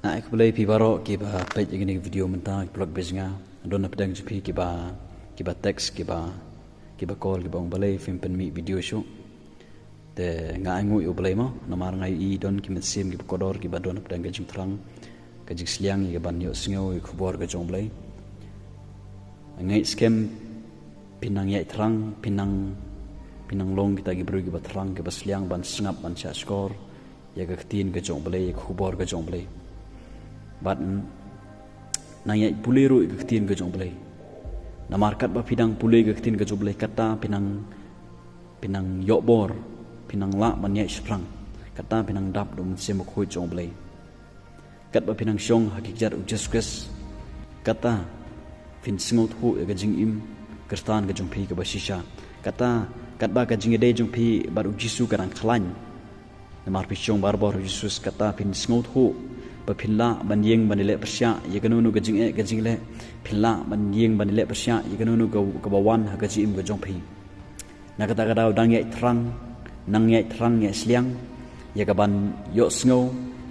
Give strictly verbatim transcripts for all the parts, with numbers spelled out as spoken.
Nga ai khublei phi baroh kiba peit ïa kane ka video mynta, ki paralok ba jong nga. Don na pdeng jong phi kiba, kiba text, kiba, kiba call, kiba ong balei phim pynmih video shuh. Te nga ai nguh ïa U Blei mo, namar nga ïohi don ki mynsiem kiba kordor kiba don na pdeng ka jingthrang, ka jingsliang ïa kaban ïohsngew ïa ka khubor ka jong U Blei. Nga ngeit skhem phin nang ïaid thrang, phin nang, phin nang long kita ki briew kiba thrang, kiba sliang ban sngap, ban shahshkor ïa ka ktien ka jong U Blei, ïa ka khubor ka jong U Blei. Bad, mm, nang ïaid pule ruh ïa ka ktien ka jong U Blei. Namar katba phi dang pule ïa ka ktien ka jong U Blei, kata phi nang, phi nang ïoh bor, phi nang lah ban ïaid shaphrang. Kata phi nang dap da U Mynsiem Bakhuid jong U Blei. Katba phi nang shong ha ki kjat U Jisu Khrist, kata phin sngewthuh ïa ka jingim Khristan ka jong phi kaba shisha. Kata, katba ka jingïadei jong phi bad U Jisu ka dang khlaiñ, namar phi shong barabor ha U Jisu, kata phin sngewthuh ba phin lah ban ïeng ban ïaleh pyrshah ïa kano kano ka jingeh ka jingleh. Phin lah ban ïeng ban ïaleh pyrshah ïa kano kano ka, kaba wan ha ka jingim ka jong phi. Na kata ka daw nang ïaid thrang, nang ïaid thrang, ïaid sliang ïa kaban ïohsngew,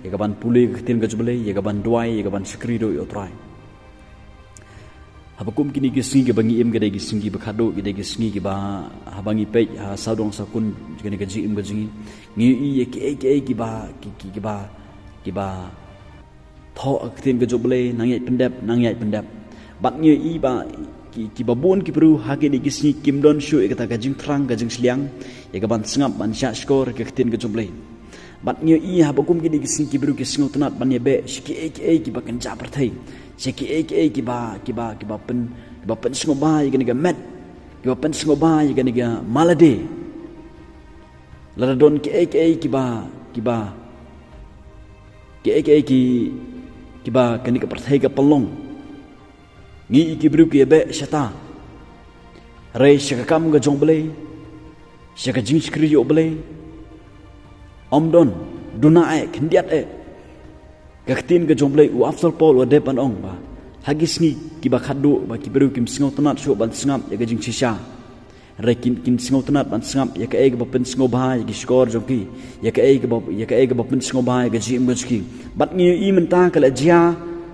ïa kaban pule ka ktien ka jong U Blei, ïa kaban duwai, ïa kaban shakri ruh ïa U Trai. Haba kum kine ki sngi kiba ngi im, ki dei ki sngi kiba khadduh, ki dei ki sngi kiba, haba ngi peit ha sawdong sawkun kane ka jingim ka jong ngi, ngi ïohi ïa kiei kiei kiba, ki, ki, kiba, kiba thoh ka ktien ka jong U Blei, nang ïaid pyndep, nang ïaid pyndep. Bad ngi ïohi ba ki, kiba bun ki briew ha kine ki sngi kim don shuh ïa kata ka jingthrang, ka jingsliang ïa kaban sngap, ban shahshkor ïa ka ktien ka jong U Blei. Bad ngi ïohi haba kum kine ki sngi ki briew ki sngewtynnat ban ïabeh sha kiei kiei kiba kynja pyrthei, sha kiei kiei kiba, kiba, kiba pyn, kiba pynsngewbha ïa kane ka met, kiba pynsngewbha ïa kane ka mala de. Lada don kiei kiei kiba, kiba, kiei kiei ki, kiba kane ka pyrthei ka pynlong, ngi ïohi ki briew ki ïabeh shata. Hynrei sha ka kam ka jong U Blei, sha ka jingshakri ïa U Blei, ym don, duna eh, khyndiat eh. Ka ktien ka jong U Blei, u Apostol Paul u la dep ban ong ba ha ki sngi kiba khadduh ba ki briew kim sngewtynnat shuh ban sngap ïa ka jingshisha. Hynrei kin, kin sngewtynnat ban sngap ïa kaei kaba pynsngewbha ïa ki shkor jong ki, ïa kaei kaba, ïa kaei kaba pynsngewbha ïa ka jingim ka jong ki. Bad ngi ïohi mynta ka la jia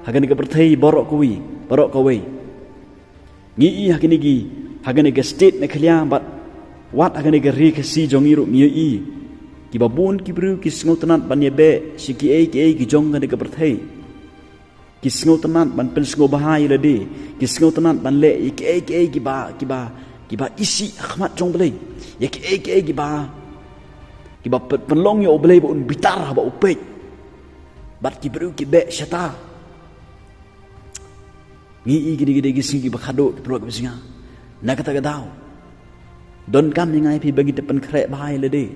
ha kane ka pyrthei baroh kawei, baroh kawei. Ngi ïohi ha kane ki, ha kane ka state Meghalaya bad wat ha kane ka ri Khasi jong ngi ruh ngi ïohi kiba bun ki briew ki sngewtynnat ban ïabeh sha kiei kiei ki jong kane ka pyrthei. Ki sngewtynnat ban pynsngewbha ïa lade, ki sngewtynnat ban leh ïa kiei kiei kiba, kiba, kiba isih ha khmat jong U Blei, ïa kiei kiei kiba, kiba pyn-, pynlong ïa U Blei ba un bitar haba u peit. Bad ki briew ki beh shata. Ngi ïohi kine ki dei ki sngi kiba khadduh, ki paralok kiba jong nga. Na kata ka daw, donkam ïa nga ïa phi ba ngin da pynkhreh bha ïa lade,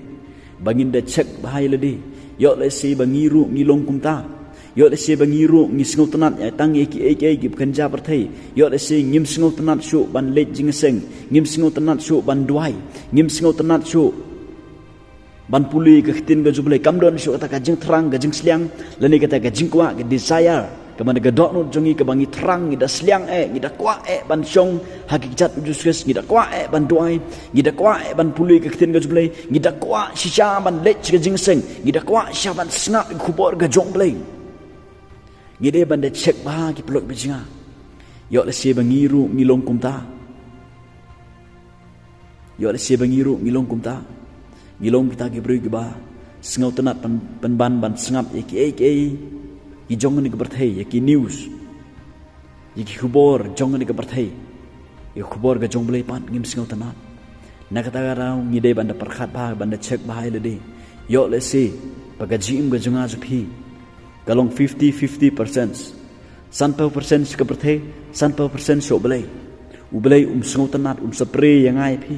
ba ngin da check bha ïa lade. Ïoh lehse ba ngi ruh ngi long kumta. Ïoh lehse ba ngi ruh ngi sngewtynnat ïa tang ïa kiei kiei kiba kynja pyrthei. Ïoh lehse ngim sngewtynnat shuh ban leit jingïaseng, ngim sngewtynnat shuh ban duwai, ngim sngewtynnat shuh ban pule ka ktien ka jong U Blei, kam don shuh kata ka jingthrang, ka jingsliang, lane kata ka jingkwah, ka desire, kaba na ka dohnud jong ngi kaba ngi thrang, ngi da sliang eh, ngi da kwah eh ban shong ha ki kjat U Jisu Khrist, ngi da kwah eh ban duwai, ngi da kwah eh ban pule ka ktien ka jong U Blei, ngi da kwah shisha ban leit sha ka jingïaseng, ngi da kwah shisha ban sngap ïa ka khubor ka jong U Blei. Ngi dei ban da check bha, ki paralok kiba jong nga. Ïoh lehse ba ngi ruh ngi long kumta. Ïoh lehse ba ngi ruh ngi long kumta. Ngi long kita ki briew kiba sngewtynnat pyn-, pynban ban sngap ïa kiei kiei ki jong kane ka pyrthei, ïa ki news, ïa ki khubor jong kane ka pyrthei. Ïa ka khubor ka jong U Blei pat ngim sngewtynnat. Na kata ka daw ngi dei ban da pyrkhat bha, ban da check bha ïa lade. Ïoh lehse ba ka jingim ka jong nga jong phi ka long fifty fifty percent. Sanphew percent sha ka pyrthei, sanphew percent sha U Blei. U Blei um sngewtynnat, um sa prie ïa nga ïa phi.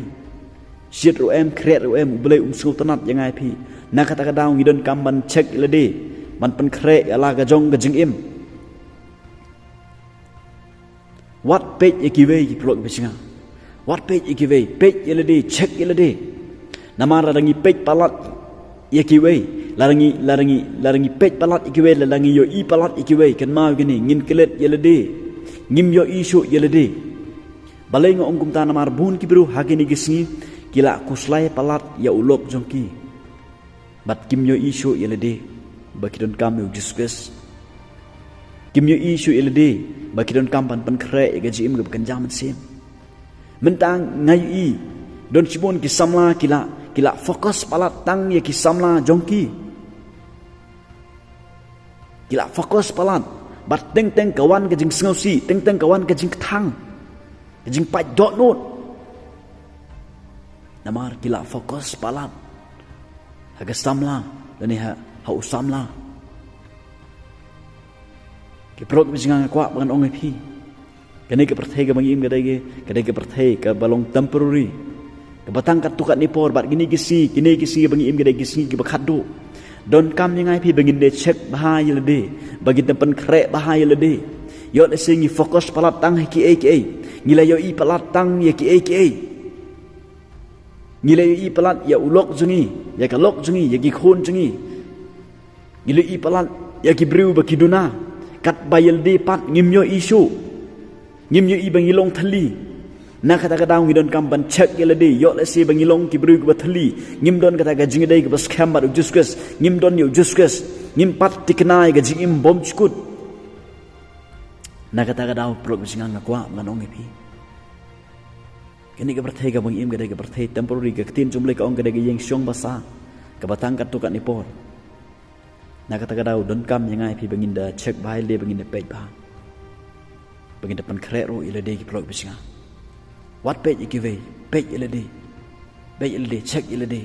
Shit ruh em, khriat ruh em, U Blei um sngewtynnat ïa nga ïa phi. Na kata ka daw ngi donkam ban check ïa lade, ban pynkhreh ïa la ka jong ka jingim. Wat peit ïa kiwei, ki paralok kiba jong nga. Wat peit ïa kiwei, peit ïa lade, check ïa lade. Namar lada ngi peit palat ïa kiwei, lada ngi, lada ngi, lada ngi peit palat ïa kiwei, lada ngi ïohi palat ïa kiwei, kynmaw ïa kane, ngin klet ïa lade. Ngim ïohi shuh ïa lade. Balei nga ong kumta? Namar bun ki briew ha kine ki sngi ki la khuslai palat ïa u lok jong ki. Bad kim ïohi shuh ïa lade ba ki donkam ïa U Jisu Khrist. Kim ïohi shuh ïa lade ba ki donkam ban pynkhreh ïa ka jingim kaba kynja mynsiem. Mynta nga ïohi don shibun ki samla ki la, ki la focus palat tang ïa ki samla jong ki. Ki la focus palat bad teng teng ka wan ka jingsngewsih, teng teng ka wan ka jingkthang, ka jingpait dohnud. Namar ki la focus palat ha ka samla lane ha, ha u samla. Ki paralok bad ki jingïaid, nga kwah ban ong ïa phi, kane ka pyrthei kaba ngi im ka dei ka, ka dei ka pyrthei kaba long temporary, kaba tang katto katne por. Bad kine ki sngi, kine ki sngi ba ngi im ka dei ki sngi kiba khatduh. Donkam ïa nga ïa phi ba ngin da check bha ïa lade, ba ngin da pynkhreh bha ïa lade. Ïoh lehse ngi focus palat tang ha kiei kiei, ngi la ïohi palat tang ïa kiei kiei. Ngi la ïohi palat ïa u lok jong ngi, ïa ka lok jong ngi, ïa ki khun jong ngi. Ngi la ïohi palat ïa ki briew ba ki duna, katba ïa lade pat ngim ïohi shuh. Ngim ïohi ba ngi long thylli. Na kata ka daw ngi donkam ban check ïa lade, ïoh lehse ba ngi long ki briew kiba thylli, ngim don kata ka jingïadei kaba skhem bad u Jisu Khrist, ngim don ïa u Jisu Khrist, ngim pat thikna ïa ka jingim bymjukut. Na kata ka daw paralok bad ki jingïaid, nga kwah ban ong ïa phi, kane ka pyrthei kaba ngi im ka dei ka pyrthei temporary. Ka ktien jong U Blei ka ong ka dei ka ïing shong basa kaba tang katto katne por. Na kata ka daw donkam ïa nga ïa phi ba ngin da check bha ïa lade, ba ngin da peit bha, ba ngin da pynkhreh ruh ïa lade, ki paralok bad ki jingïaid. Wat peit ïa kiwei, peit ïa lade. Peit ïa lade, check ïa lade.